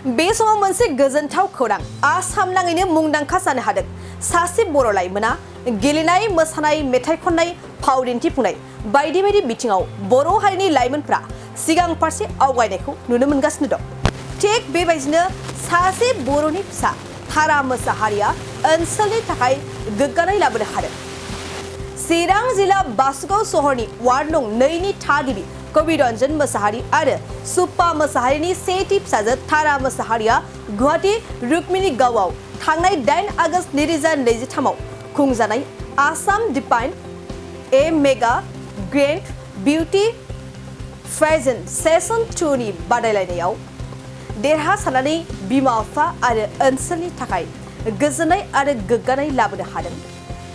बे समाव मोनसे गोजोनथाव खौरां आसाम नाङैनो मुंदांखा जानो हादों सासे बर' लाइमोना गेलेनाय मोसानाय मेथाइ खननाय फाव दिन्थिफुंनाय बायदि बायदि बिथिङाव बर' हारिनि लाइमोनफ्रा सिगां फारसे आवगायनायखौ नुनो मोनगासिनो दं। थिग बेबायदिनो सासे बर'नि फिसा थारा मोसाहारिया ओनसोलनि थाखाय गोग्गानाय लाबोनो हादों। चिरां जिल्ला बासुगाव सहरनि वार्ड नं 2 नि थागिबि कबिरन्जन मोसाहारि आरो सुप्पा मोसाहारिनि सेथि फिसाजो थारा मोसाहारिया गुवाहाटी रुक्मिणी गावआव थांनाय 8 आगस्ट 2023 आव खुंजानाय Assam divine a mega grand beauty pageant season 2 नि बादायलायनायाव देरहासारनानै बिमा-बिफा आरो ओनसोलनि थाखाय गोजोननाय आरो गोग्गानाय लाबोनो हादों।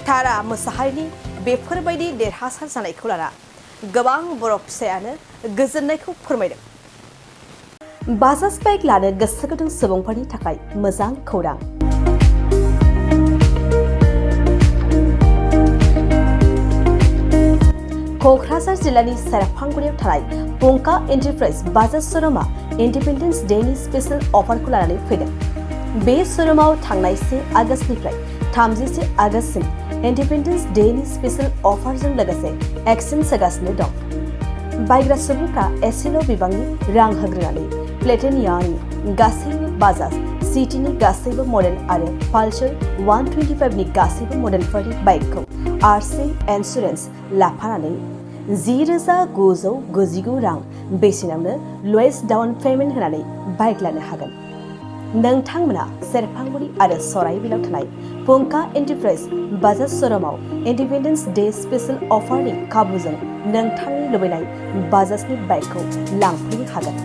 थारा मोसाहारिनि बेफोरबायदि देरहासार जानायखौ लाना गोबां बर' फिसायानो गोजोननायखौ फोरमायदों। बाजाज बाइक लानो गोसो गुदुं सुबुंफोरनि थाखाय मोजां खौरां। क'क्राझार जिल्लानि सेरफांगुरियाव थानाय पंका एन्टारप्राइज बाजाज श'रुमआ इन्डिपेन्डेन्स डेनि स्पेशल अफारखौ लानानै फैदों। बे श'रुमाव थांनाय 1 आगस्तनिफ्राय 31 आगस्तसिम इन्डिपेन्डेन्स डेनि स्पेशल अफारजों लोगोसे एक्सचेन्ज होगासिनो दं। बायग्रा सुबुंफ्रा एसेल' बिबांनि रां होग्रोनानै प्लेटिनियानि गासैबो बाजाज सिटीनि गासैबो मडेल आरो पालसार 125 नि गासैबो मडेलफोरनि बाइकखौ आरसि इन्सुरेन्स लाफानानै 10,999 रां बेसेनावनो लवेस्ट डाउन पेमेन्ट होनानै बाइक लानो हागोन। नोंथांमोना सेरफांगुरि आरो सराइबिलाव थानाय पंका एन्टारप्राइज बाजाज श'रुमाव इन्डिपेन्डेन्स डे स्पेशल अफारनि खाबुजों नोंथांनि लुबैनाय बाजाजनि बाइकखौ लांफैनो हागोन।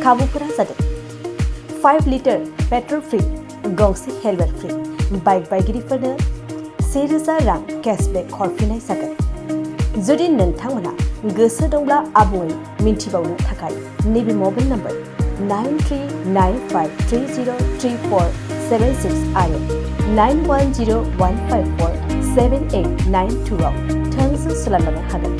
खाबुफोरा जादों 5 लिटार पेट्रल फ्री, गंसे हेलमेट फ्री, बाइक बायगिरिफोरनो 1,000 रां केशबेक हरफिननाय जागोन। जुदि नोंथांमोना गोसो दंब्ला आबुङै मिन्थिबावनो थाखाय नैबे मबाइल नम्बर 9395303476 आरो 9101547892 आव थोंजों सोलायनो हागोन।